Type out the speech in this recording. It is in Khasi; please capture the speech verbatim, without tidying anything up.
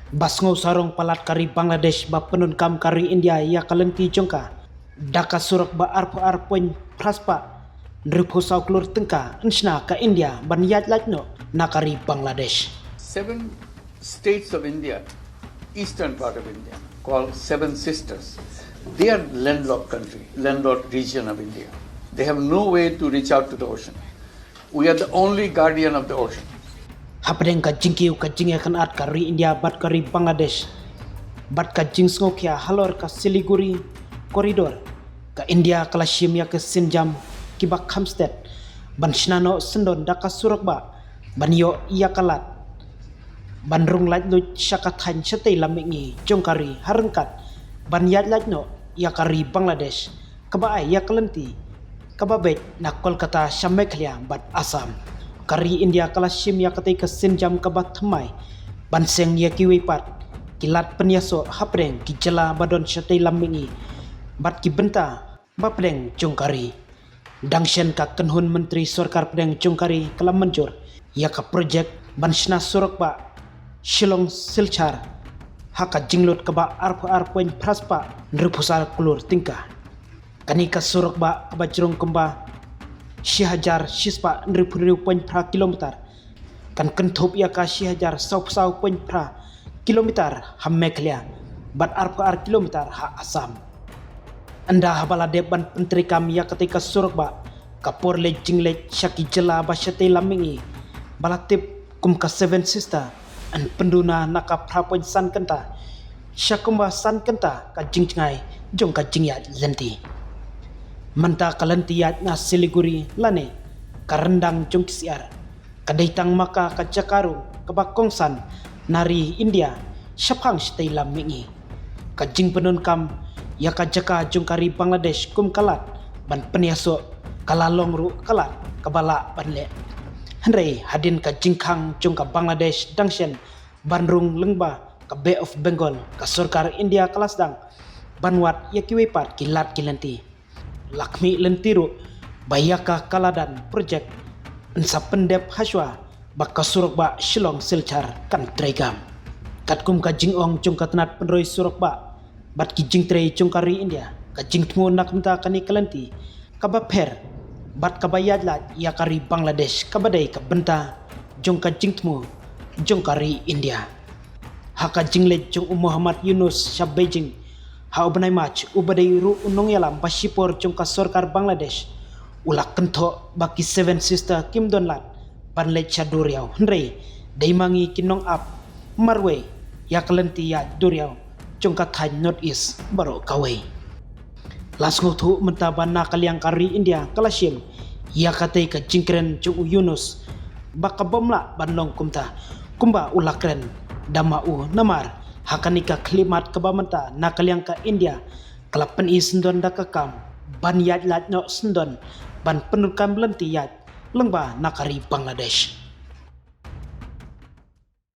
Ba sngew sarong palat ka ri Bangladesh ba pyndonkam ka ri India ïa ka lynti jong ka da ka surok ba arphew ar point phra spah hynriewphew saw klur tyngka, yn shna ka India ban ïaid lait noh na ka ri Bangladesh. Seven states of India, eastern part of India, called Seven Sisters. They are landlocked country, landlocked region of India. They have no way to reach out to the ocean. We are the only guardian of the ocean. Hapdeng ka jingkiew ka jingïakynad ka ri India bad ka ri Bangladesh bad ka jingsngewkhia halor ka Siliguri corridor, ka India ka la shim ïa ki sienjam kiba kham stet ban shna noh syndon da ka surok ba ban ïoh ïa ka lad ban rung laitluid sha ka thaiñ shatei lam mihngi jong ka ri ha ryngkat ban ïaid lait noh ïa ka ri Bangladesh, kaba ai ïa ka lynti kaba beit na Kolkata sha Meghalaya bad Assam. Ka ri India ka la shim ïa katei ka sienjam kaba thymmai ban seng ïa kiwei pat ki lad pynïasoh hapdeng ki jylla ba don shatei lam mihngi bad ki bynta ba pdeng jong ka ri. Dang shen ka kynhun myntri sorkar pdeng jong ka ri ka la mynjur ïa ka projek ban shna surok ba Shillong Silchar ha ka jinglut kaba arphew ar point phra spah hynriewphew saw klur tyngka. Kane ka surok ba kaba jrong kumba shi hajar shi spah hynriewphew hynriew point phra kilometer kan kynthup ïa ka shi hajar sawphew saw point phra kilometer ha Meghalaya bad arphew ar kilometer ha Assam. Ynda haba la dep ban pyntreikam ïa katei ka surok ba, ka por leit jingleit sha ki jylla ba shatei lam mihngi ba la tip kum ka Seven Sister yn pynduna na ka phra point san kynta sha kumba san kynta ka jingjngai jong ka jingïaid lynti. Mynta ka lynti ïaid na Siliguri lane ka ryndang jong ki syiar ka dei tang ma ka ka jaka rung kaba kongsan na ri India shaphang shatei lam mihngi. Ka jingpyndonkam ïa ka jaka jong ka ri Bangladesh kum ka lad ban pynïasoh ka la long ruh ka lad kaba lah ban leh. Hynrei hadien ka jingkhang jong ka Bangladesh dang shen ban rung lyngba ka Bay of Bengal, ka sorkar India ka la sdang ban wad ïa kiwei pat ki lad ki lynti. La khmih lynti ruh ba ïa ka Kaladan project yn sa pyndep hashwa ba ka surok ba Shillong Silchar kan treikam. Katkum ka jingong jong ka tnat pynroi surok ba bad ki jingtrei jong ka ri India, ka jingthmu na ka bynta kane ka lynti kaba pher bad kaba ïaid lait ïa ka ri Bangladesh kaba dei ka bynta jong ka jingthmu jong ka ri India. Ha ka jingleit jong u Muhammad Yunus sha Beijing ha u bnai March, uba dei ruh u nongïalam ba shipor jong ka sorkar Bangladesh, u la kynthoh ba ki Seven Sister kim don lad ban leit sha duriaw, hynrei dei ma ngi ki nongap marwei ïa ka lynti ïaid duriaw jong ka thaiñ North East baroh kawei. La sngewthuh mynta ba na ka liang ka ri India ka la shim ïa katei ka jingkren jong u Yunus ba ka bym lah ban long kumta kumba u la kren da ma u, namar ha kane ka khyllipmat kaba mynta na ka liang ka India ka la pyni syndon da ka kam ban ïaid lait noh syndon ban pyndonkam lynti ïaid lyngba na ka ri Bangladesh.